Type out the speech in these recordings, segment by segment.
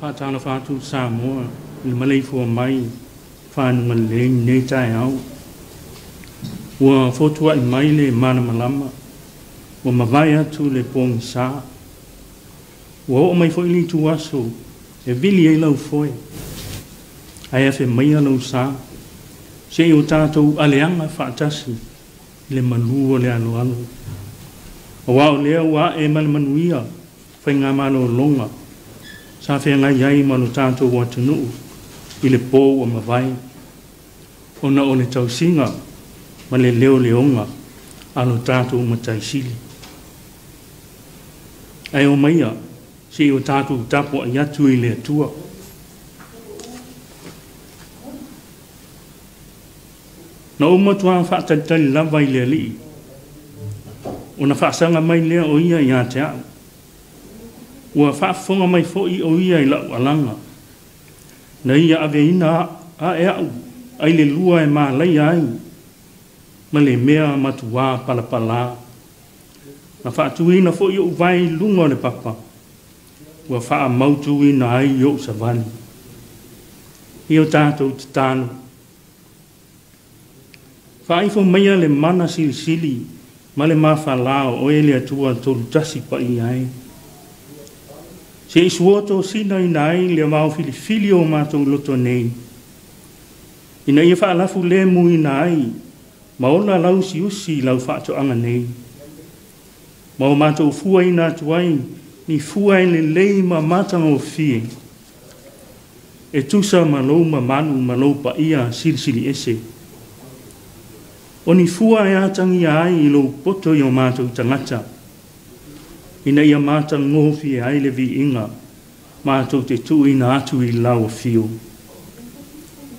Faatalofa atu Samoa i le maleifua mai i faguga lelei i lenei taeao. Ua fotuai mai le malamalama, ua mavae atu le pogisa. Ua oo mai foi le ituaso e vili ai lau foe, ae afe maia lou sa, se i o tatou aleaga faatasi i le malu o le aloalo. Aua o lea ua ae ma le manuia faigamalologa sa feagai ai ma lo tatou atunuu i le po ua mavae, ona o le tausiga ma le leoleoga a lo tatou Matai Sili. Ae omaia se i o tatou tapuai atu i le Atua. Na ou matua faatalitali lava i le Alii, ona faasaga mai lea o ia ia te au. Ua faafofoga mai foi o ia i lau alaga, na ia aveina ae au ai le lua e malaia ai, ma le mea matuā palapalā. Na faatuina foi ou vae i luga o le papa, ua faamautuina ai ou savali. Ia o tatou tatalo. Faaifo maia le mana silisili ma le mafalā o oe le Atua tolutasi paia ai. Se i sua tosina ina ai le vao filifili o matou loto nei, ina ia faalafu lemuina ai ma ola lauusiusi i lau faatoaga nei. Ma o matou fuaina atu ai ni fua e lelei ma matagofie, e tusa ma lou mamalu ma lou paia silisili ese. O ni fua e atagia ai i lou poto i o matou tagata, ina ia matagofie ai le viiga matou te tuuina atu i lau afio.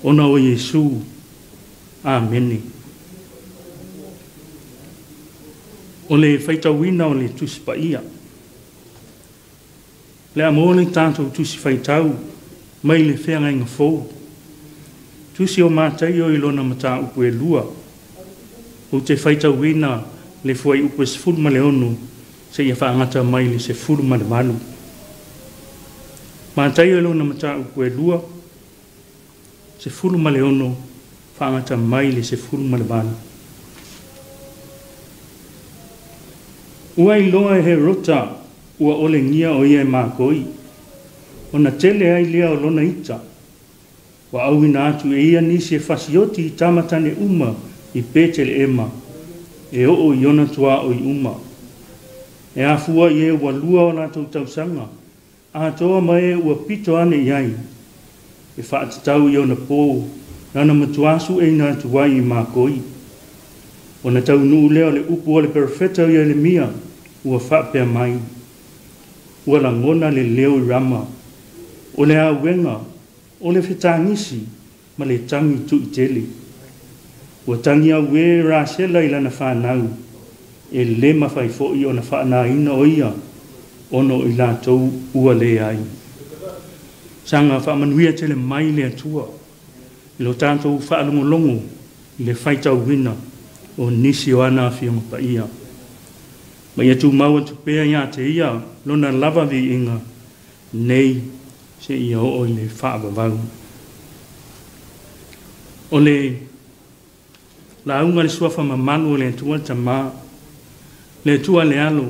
Ona o Iesu. Amene. O le faitauina o le Tusi Paia. Le a maua le tatou Tusi Faitau mai le Feagaiga Fou. Tusi o Mataio i lona mataupu e 2. Ou te faitauina le fuaiupu e 16 seia faagata mai le 18. Mataio i lona mataupu e 2, 16 faagata mai le 18. Ua iloa e Herota ua olegia o ia e makoi, ona tele ai lea o lona ita. Ua auina atu e ia nisi e fasioti i tama tane uma i Peteleema e oo i ona tuaoi uma. E afua i e ua 2 o latou tausaga, atoa ma e ua pito ane i ai, e faatatau i ona po, na matuā sueina atu ai i makoi. Ona taunuu lea o le upu o le perofeta o Ieremia ua faapea mai, ua lagona le leo i Rama, o le auega, o le fetagisi ma le tagi tuitele. Ua tagi auē Rasela i lana fanau, e lē mafai foi ona faanāina o ia, ona o i latou ua leai. Saga faamanuia tele mai le Atua i lo tatou faalogologo i le faitauina o nisi o ana afioga paia. Ma ia tumau atu pea ia te ia lona lava viiga nei seia oo i le faavavau. O le lauga le suafa mamalu o le Atua le Tamā, le Atua le Alo,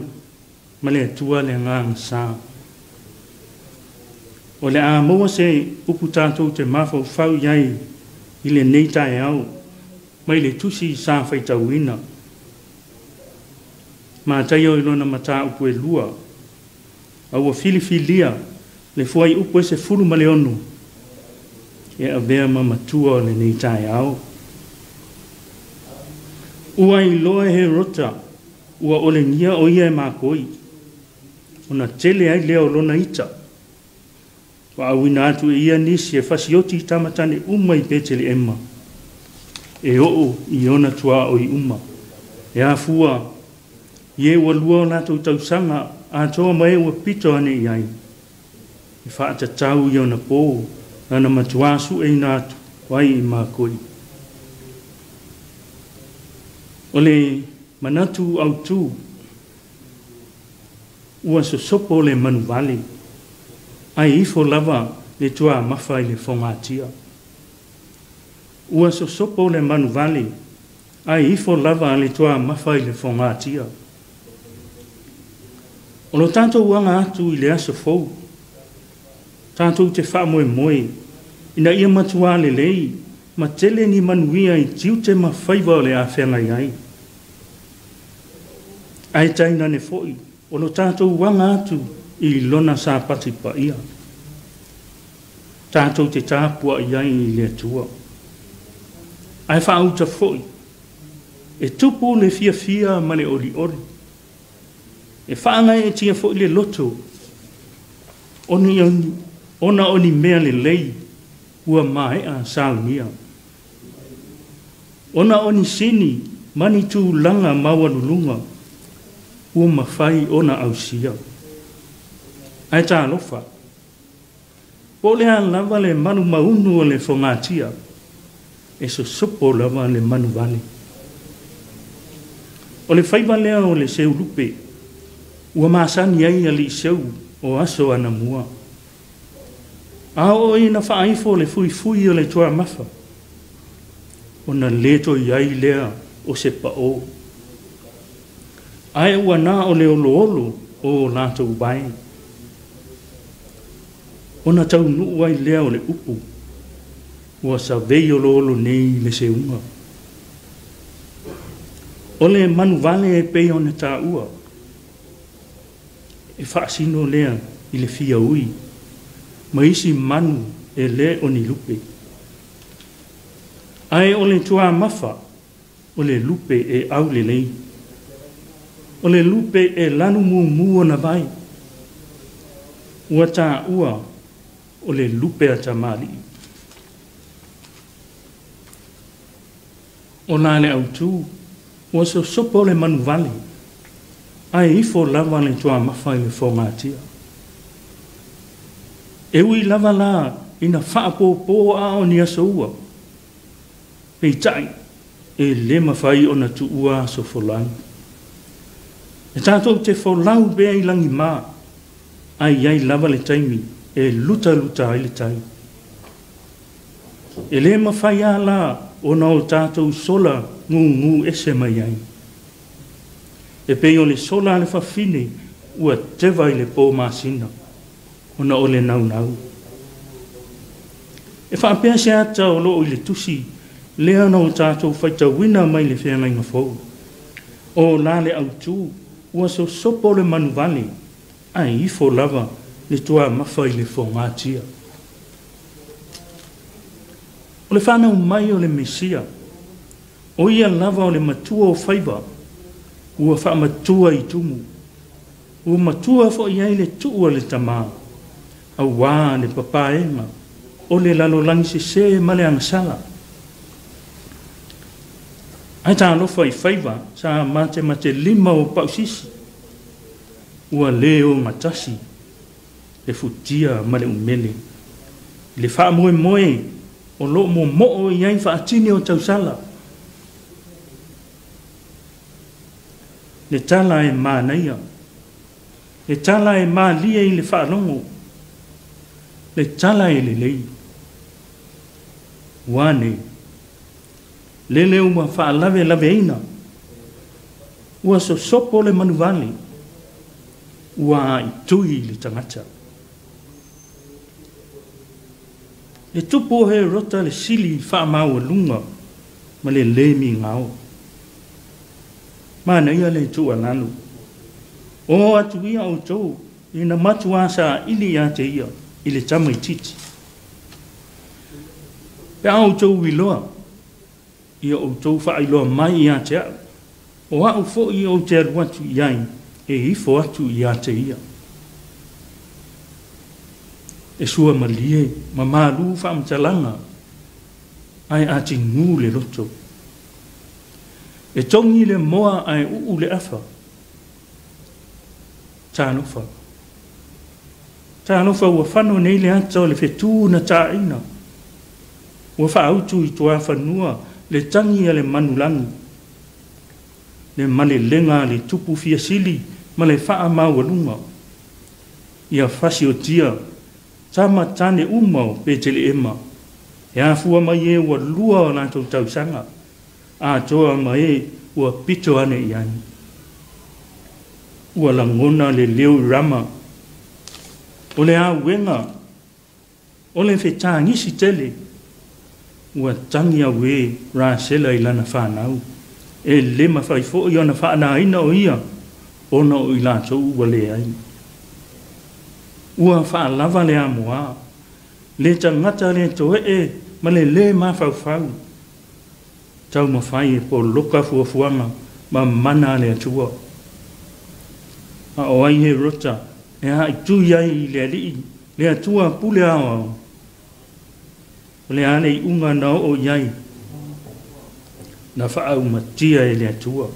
ma le Atua le Agaga Sa. O le a maua se upu tatou te mafaufau i ai i lenei taeao mai le tusi sa faitauina. Mataio i lona mataupu e 2, a ua filifilia le fuaiupu e 16 e avea ma matua o lenei taeao. Ua iloa e Herota ua olegia o ia e makoi, ona tele ai lea o lona ita. Ua auina atu e ia nisi e fasioti i tama tane uma i Peteleema, e oo i ona tuaoi uma. E afua i e ua 2 o latou tausaga atoa ma e ua pito ane i ai. E faatatau i ona po, na matuā sueina atu ai i makoi. O le manatu autū, ua sosopo le manuvale, ae ifo lava le tuamafa i le fogatia. Ua sosopo le manuvale, ae ifo lava le tuamafa i le fogatia. O lo tatou aga atu i le aso fou, tatou te faamoemoe, ina ia matuā lelei, ma tele ni manuia i tiute ma faiva o le a feagai ai. Ae tainane foi, o lo tatou aga atu i lona Sapati paia. Tatou te tapuai ai i le Atua. Ae faauta foi, e tupu le fiafia ma le olioli. E faagaeetia foi le loto, ona o ni mea lelei ua maea saunia. Ona o ni sini ma ni tulaga maualuluga ua mafai ona ausia. Ae talofa, po o le a lava le malumaunu o le fogatia, e sosopo lava le manuvale. O le faiva lea o le seulupe, ua masani ai alii seu o aso anamua. A oo ina faaifo le fuifui o le tuamafa, ona le toe i ai lea o se paō. Ae ua na o le oloolo o latou vae. Ona taunuu ai lea o le upu, ua savei oloolo nei le seuga. O le manuvale e pei ona taua, e faasino lea i le fiaui, ma isi manu e le o ni lupe. Ae o le tuamafa, o le lupe e aulelei. O le lupe e lanu mumu ona vae. Ua taua o le lupe a tamalii. O la le autū, ua sosopo le manuvale, ae ifo lava le tuamafa i le fogatia. E ui lava la ina faapōpō a o ni aso ua, peitai e le mafai ona tuua aso folau. E tatou te folau pea i lagimā, ae i ai lava le taimi e lutaluta ai le tai. E le mafai lava la ona o tatou sola gugū ese mai ai. E pei o le sola a le fafine ua teva i le pō masina, ona o le naunau. E faapea se ata o loo i le tusi, lea na o tatou faitauina mai le feagaiga fou. O la le autū, ua sosopo le manuvale, ae ifo lava le tuamafa i le fogatia. O le fanau mai o le Mesia, o ia lava o le matua o faiva, ua faamatua i tumu. Ua matua foi ai le tuu a le tamā, auā le papaega o le lalolagi sesē ma le agasala. Ae talofa i faiva sa matematelima o pausisi, ua le ogatasi le futia ma le umele. I le faamoemoe o loo momoo i ai faatini o tausala. Le tala e manaia, le tala e malie i le faalogo, le tala e lelei. Ua ane, lele ua faalavelaveina, ua sosopo le manuvale, ua aaitui le tagata. Le tupu o Herota le sili faamaualuga ma le lē migao. Manaia le tuualalo. O atu ia outou ina matuā saili ia te ia i le tamaitiiti. Pe a outou iloa, ia outou faailoa mai ia te au, o au foi ou te alu atu i ai e ifo atu ia te ia. E sua malie ma malū faamatalaga, ae atigū le loto. E togi le moa ae uu le afa. Talofa. Talofa ua fano nei le ata o le fetū na taina. Ua faautu i tuafanua le tagi a le manulagi. le malelega a le tupu fiasili ma le faamaualuga. Ia fasiotia tama tane uma o Peteleema, e afua mai e ua 2 o latou tausaga, atoa ma e ua pito ane i ai. Ua lagona le leo i Rama, o le auega, o le fetagisi tele, ua tangi au e Rasela i lana whanau, e le mawhai fo i ona whaanaina o ia, ona o i latou ua le ai. Ua whaalava le amoa, le tangata le toe e, ma le le mawhauwhau. Tau mawhai e po loka fuafuanga, ma mana le atua. A o ai he rota, e hai tui ai i le alii, le atua pule ao ao. O le ane i unga na o iai, na whaaumatia e le atua.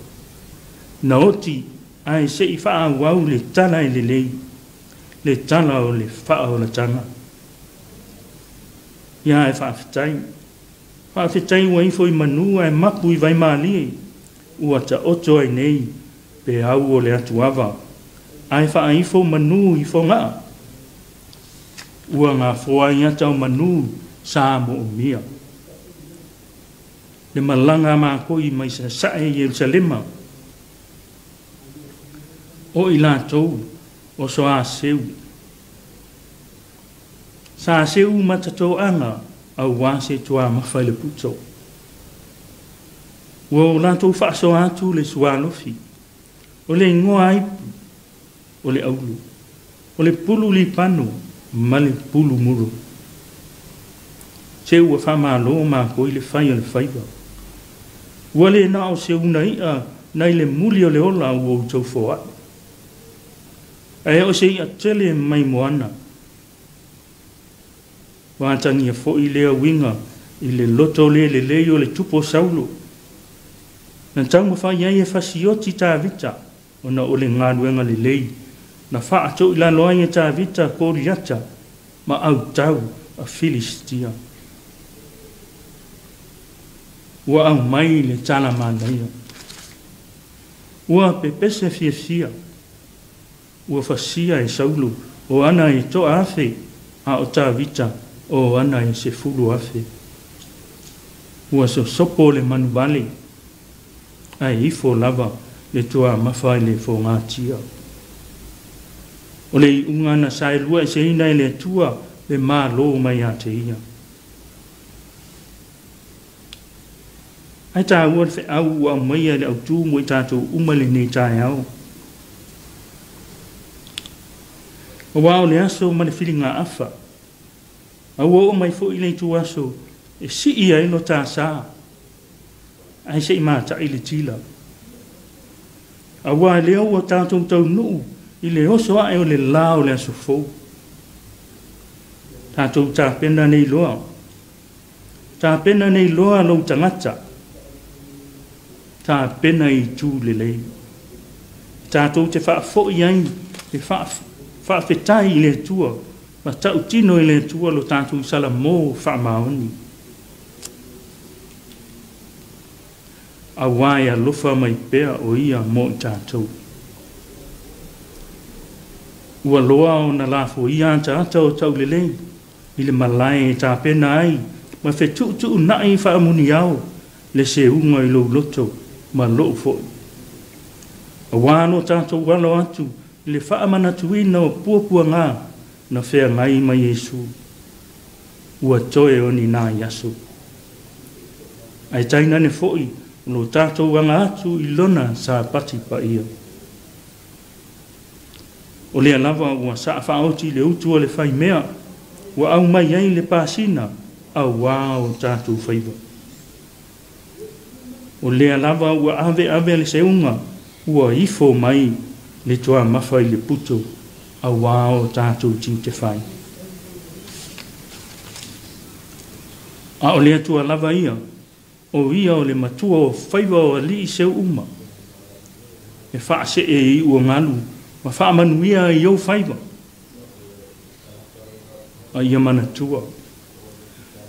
Na oti ai se i whaauau le tala e le lei, le tala o le whaolatanga. Ia e whaafetai. Whaafetai ua ifo i manua e mapu i vaimalie, ua ta oto ai nei, pe au o le atuava, ai whaaifo manu i fongaa. Ua ngā foa i ata o manu sa mo o mia. Le malanga mākoi mai sa sae i Yerusalema. O i lātou o so a seu. Sa seu matatoanga au wase tua mawhai le puto. Ua o lātou whaasoa atu le sualofi. O le ingoa aipu, o le aulu. O le pulu lipano, ma le pulu muru. Se ua whamalo mākoi le whai o le whaiva. Ua le nao se una ia nei le muli o le ola ua utau foa. Ae o se ia tele mai moana. Wa tangia fo i lea winga i le loto le le leo le tupo saulo. Na taunga whai ai e fasioti Tāvita ona o le ngaluenga le lei. Na whaato i lalo ai e Tāvita Koriata ma au tau a Filistia. Ua au mai le tala manaia. Ua pepese fiafia. Ua fasia e Saulo o ana e toa afe a o Tāvita o ana e se fulu afe. Ua sosopo le manuvale ai ifo lava le toa mawhai le fōngātia. O le iunga na saelua e se ina e le atua le mālō mai a te ia. Ai tā ua le wheau ua au mai le au tū mo i tātou uma le nei tae au. O wao le aso ma le whiringa awha. A ua o mai fo i le tu aso e si ia e no tā sā. Ai se i mātai le tila. A wā leo ua tātou tau nuu i le oso ae o le la o le aso fou. Tātou tāpena nei loa. Tāpena nei loa lou tangata. Tāpena i tū le lei. Tātou te whaafoi ai, te whaafetai i le atua, ma tautino i le atua lo tātou sala mō whaamaoni. A wai alofa mai pea o ia mō i tātou. Ua loa o na lafo ia ata ata o taulelei, i le malae e tāpena ai, ma whetuutuu nai whaamuni au, le se unga i lou loto, ma lou foi. A wāno tātou walo atu, i le whaamanatuina o puapua ngā, na whea ngai mai Yesu. Ua toe o ni nā iaso. Ai tainane foi, lo tātou anga atu i lona sa pati pa ia. O lea lava ua saa whaoti le utu o le whai mea, ua au mai ai le pāsina, au wā o tātou whaiva. O lea lava ua ave ave le seunga, ua ifo mai le toa mawhai le puto, au wā o tātou te whai. A o lea tua lava ia, o ia o le matua o whaiva o ali i seu uma. E whaase e i ua ngalu, ma whaamanuia i au whaiva. A ia manatua.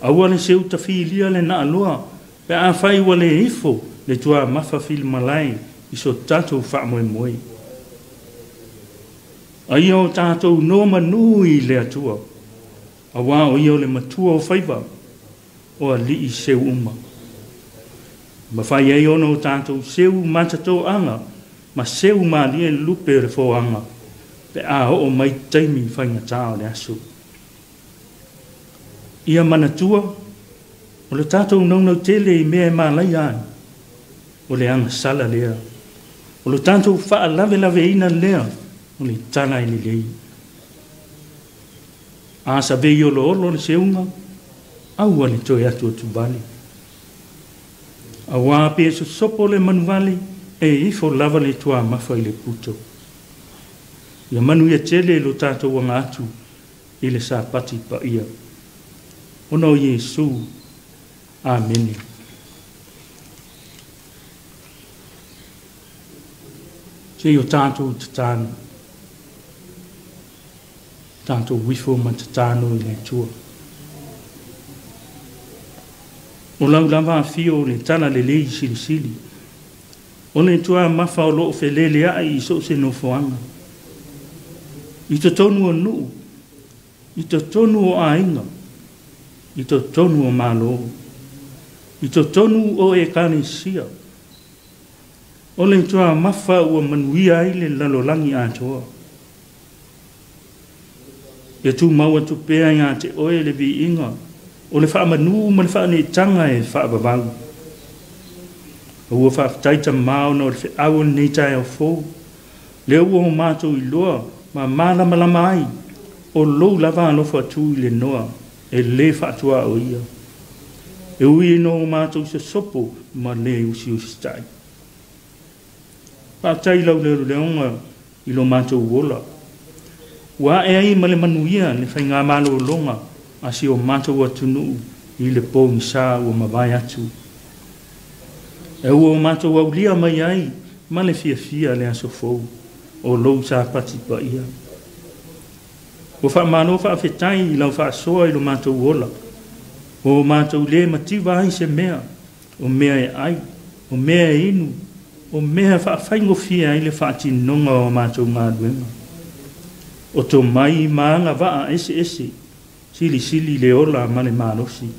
Aua le seu tawhilia le naaloa, pe a whai wa le ifo, le tua mawha whil malai, i so tatou faamoemoe. A ia o tatou nomanu i le Atua, auā o ia o le matua o faiva, o alii seu uma. E mafai ai ona o tatou seu matatoaga ma seu malie lupe o le foaga pe a oo mai taimi faigata o le aso. Ia manatua, o le tatou naunautele i mea e malaia ai, o le agasala lea, o le tatou faalavelaveina lea o le tala e lelei. A savei oloolo le seuga, aua le toe atuatuvale. Auā pe sosopo le manuvale, e ifo lava le tuamafa i le puto. Ia manuia tele lo tatou aga atu i le Sapati paia. Ona o Iesu. Amene. Se i o tatou tatalo. Tatou ifo ma tatalo i le Atua. O lau lava afio o le talalelei silisili. O le tuamafa o loo feleleai i so o se nofoaga. I totonu o nuu, i totonu o aiga, i totonu o Malo, i totonu o ekalesia. O le tuamafa ua manuia ai le lalolagi atoa. Ia tumau atu pea ia te oe le viiga, o le faamanu ma le faaneetaga e faavavau. Ua faafetai Tamā ona o le feau o lenei taeao fou, lea ua o matou iloa ma malamalama ai, o lou lava alofa atu i le noa, e lē faatuaoia. E ui ina o matou sosopo ma lē usiusitai. Faafetai i lau leoleoga i lo matou ola. Ua ae ai ma le manuia le faigamalologa a si o matou atunuu i le pogisa ua mavae atu. E ua o matou aulia mai ai ma le fiafia le aso fou o lou Sapati paia. Ua faamalo faafetai i lau faasoa i lo matou ola. Ua o matou lē mativa ai se mea, o mea e ai, o mea e inu, o mea e faafaigofie ai le faatinoga o matou galuega. O tomai ma agavaa eseese, silisili le ola ma le malosi.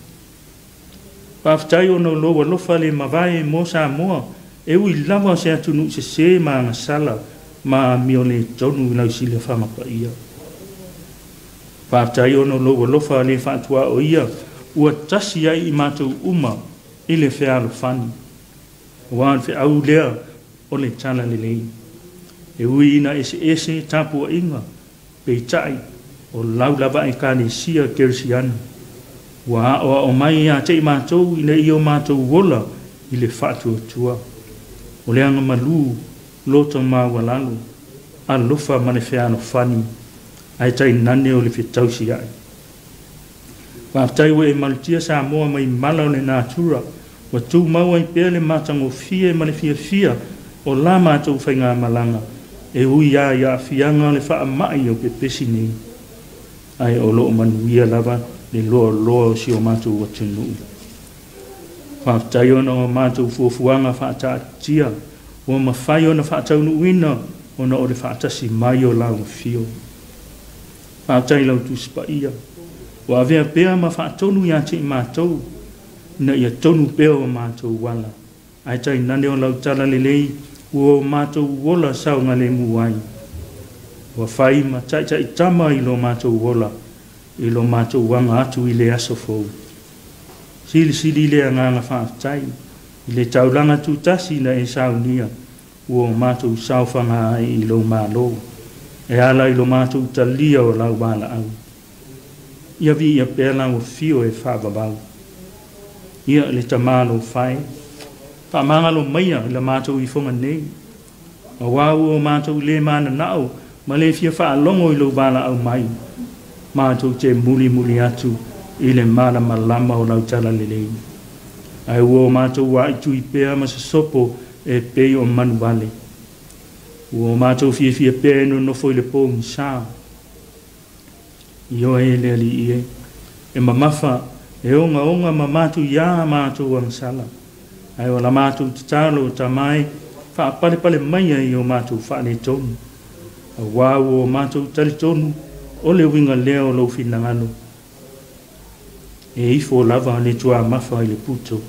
Faafetai ona o lou alofa le mavae mo Samoa, e ui lava o se atunuu sesē ma agasala ma amio le tonu i lau silafaga paia. Faafetai ona o lou alofa le faatuaoia, ua tasi ai i matou uma i le fealofani. Auā o le feau lea o le talalelei. E ui ina eseese tapuaiga, peitai o lau lava ekalesia kerisiano. Ua aoao mai ia te i matou ina ia o matou ola i le faatuatua. O le agamalu, loto maualalo, alofa ma le fealofani, ae tainane o le fetausiai. Faafetai ua e malutia Samoa mai mala o le natura, ua tumau ai pea le matagofie ma le fiafia o la matou faigamalaga, e ui lava i aafiaga o le faamai o pepesi nei, ae o loo manuia lava le loaloa o si o matou atunuu. Faafetai ona o matou fuafuaga faataatia ua mafai ona faataunuuina ona o le faatasi mai o lau afio. Faafetai i lau Tusi Paia ua avea pea ma faatonu ia te i matou, ina ia tonu pea o matou ala, ae tainane o lau talalelei ua o matou ola saogalemu ai. Ua fai ma taitaitama i lo matou ola, i lo matou aga atu i le aso fou. Silisili le agaga faafetai i le taulaga tutasi na e saunia ua o matou saofaga ai i lou Malo, e ala i lo matou talia o lau valaau. Ia viia pea lau afio e faavavau. Ia le Tamā alofa e, faamagalo maia i la matou ifoga nei, auā ua o matou lē mananao ma le fia faalogo i lou valaau mai, matou te mulimuli atu i le malamalama o lau talalelei. Ae ua o matou aaitui pea ma sosopo e pei o manuvale. Ua o matou fiafia pea e nonofo i le pogisa. Ioe le Alii e, e mamafa, e ogaoga ma matuiā matou agasala. Ae o la matou tatalo, Tama e, faapalepale mai ai i o matou faaletonu, auā ua o matou talitonu o le uiga lea o lou finagalo. E ifo lava le tuamafa i le puto,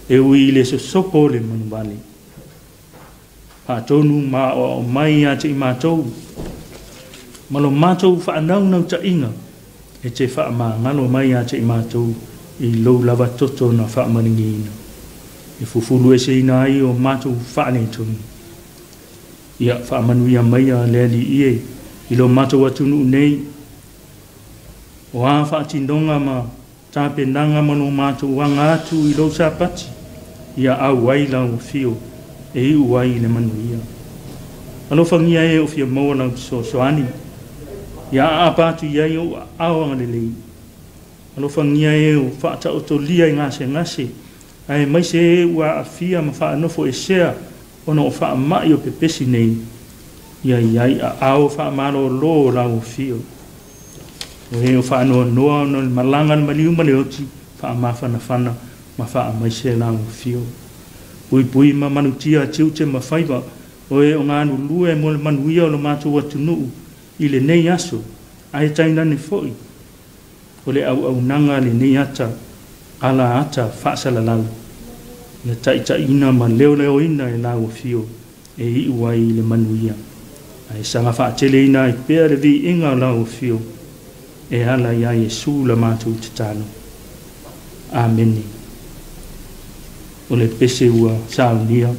e ui i le sosopo o le manuvale. Faatonu ma aoao mai ia te i matou, ma lo matou faanaunautaiga e te faamagalo mai ia te i matou i lou lava toto na faamaligiina, e fufulueseina ai o matou faaletonu. Ia faamanuia maia le Alii e i lo matou atunuu nei, o a faatinoga ma tapenaga ma lo matou aga atu i lou Sapati, ia auai lau afio e iu ai i le manuia. Alofagia e o fia maua lau fesoasoani, ia aapa atu i ai ou aao agalelei. Alofagia e o faataotolia i gasegase, aemaise e ua aafia ma faanofoesea ona o faamai o pepesi nei, ia iai aao faamalōlō o lau afio. O e o faanoanoa ona o le malaga a le maliu ma le oti, faamafanafana ma faamaise lau afio. Puipui ma malutia tiute ma faiva, o e o galulue mo le manuia o lo matou atunuu i lenei aso, ae tainane foi o le auaunaga lenei ata ala ata faasalalau, ia taitaiina ma leoleoina e lau afio e iu ai i le manuia, ae saga faateleina ai pea le viiga o lau afio e ala ia Iesu la matou tatalo. Amene. O le pese ua saunia.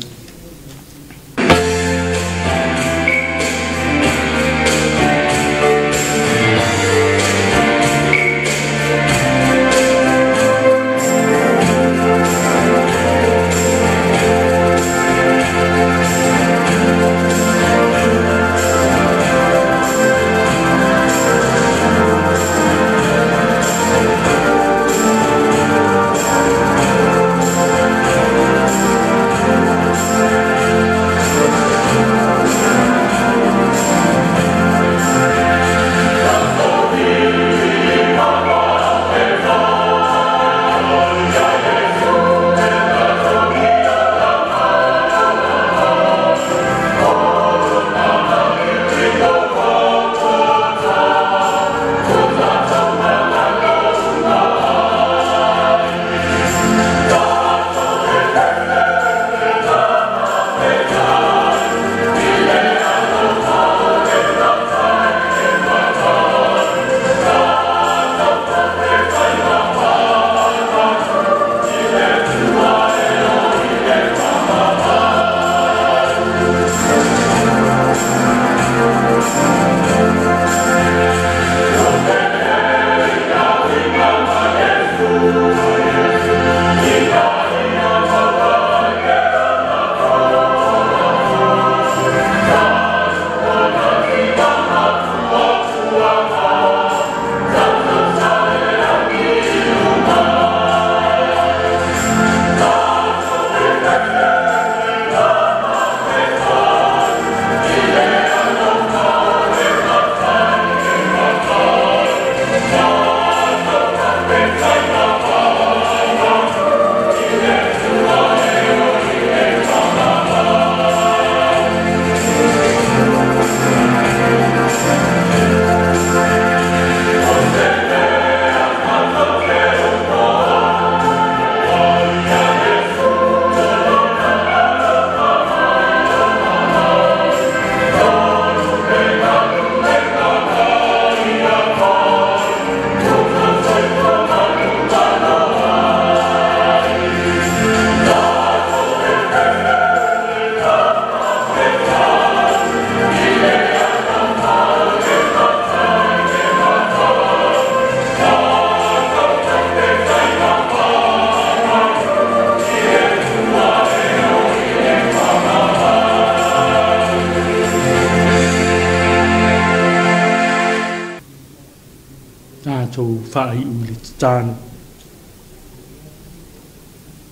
Tatou faaiu i le tatalo.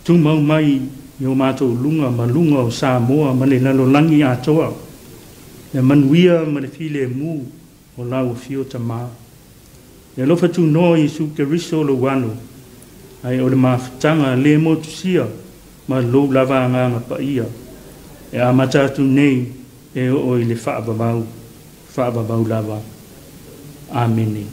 Tumau mai i o matou luga ma luga o Samoa ma le lalolagi atoa, le manuia ma le filemu o lau afio Tamā. Le alofa tunoa Iesu Keriso lou Alo, ae o le mafutaga le motusia ma lou lava agaga paia, E amata atu nei e oo i le faavavau, faavavau lava. Amene.